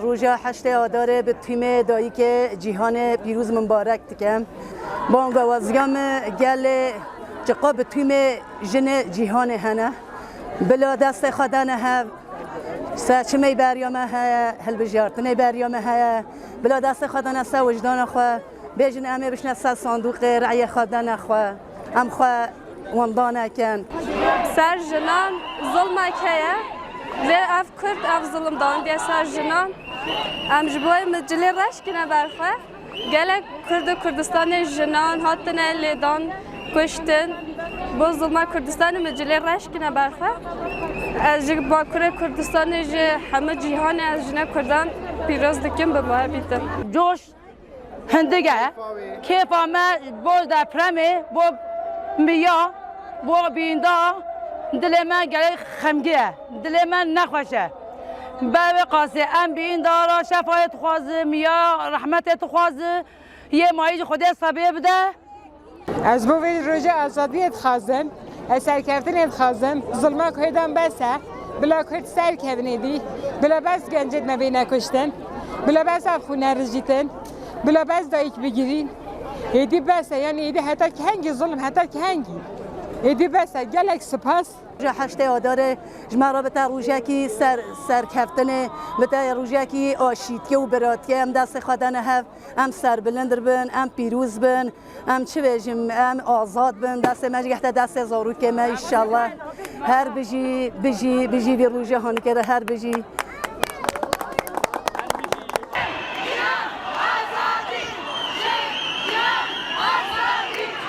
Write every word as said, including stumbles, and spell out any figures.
Roja heştê Adarê bi tîmê dayikê cîhanê pîroz mibarek dikim. Banga waziya min gelê çiqa bi tîmê jinê cîhanê hene. Bila destê xwe dane hev, seçimê beriya me heye, hilbijartinê beriya me heye. Bila destê xwe dane ser wijdana xwe. Bêjin em ê bişne ser sandûqê, reyê xwe dane xwe. Em xwe wenda nekin. Ser jinan zilmek heye. Lê ev Kurd ev zilim dandiye ser jinan. Em ji bo micilê reş kine ber xwe. Gelek Kurd û Kurdistanê jinan hatine lêdan, kuştin. Bo zilma Kurdistanê micilê reş kine ber xwe. Ez ji Bakurê Kurdistanê, ji hemû cîhanê ez jine Kurdan pîroz dikim, bi me bîtin. Coş hindik e. Kêfa me bo depremê, bo miya, bo bînda, dilê me gelek xemgîn e. Dilê me nexweş e. Ber vê qasê em bînda ra şefayê dixwazi, miya rehmetê dixwazi, yê mayî ji Xwedê sebê bide. Ez bo vê rojê azadiyê dixwazim, ez serkeftinê dixwazim, zilma Kurdan bes e, bila Kurd serkevin êdî, bila bes gencêd me bêne kuştin, bila bes ev xwe nerijîtin, bila bes dayik bigirîn. Êdî bes e, yanî êdî heta kengî zilim, heta kengî? Êdî bes e, gelek spas. Roja heştê Adarê ji me re bite rojekî ser, serkeftinê, bite rojekî aşîtiyê û biratiyê. Em destê xwe dene hev, em serbilind bin, em pîroz bin, em çi bêjim, em azad bin. Destê me jî gehte destê zarokê me înşallah. Her bijî, bijî, bijî vî roja hanike re her bijî.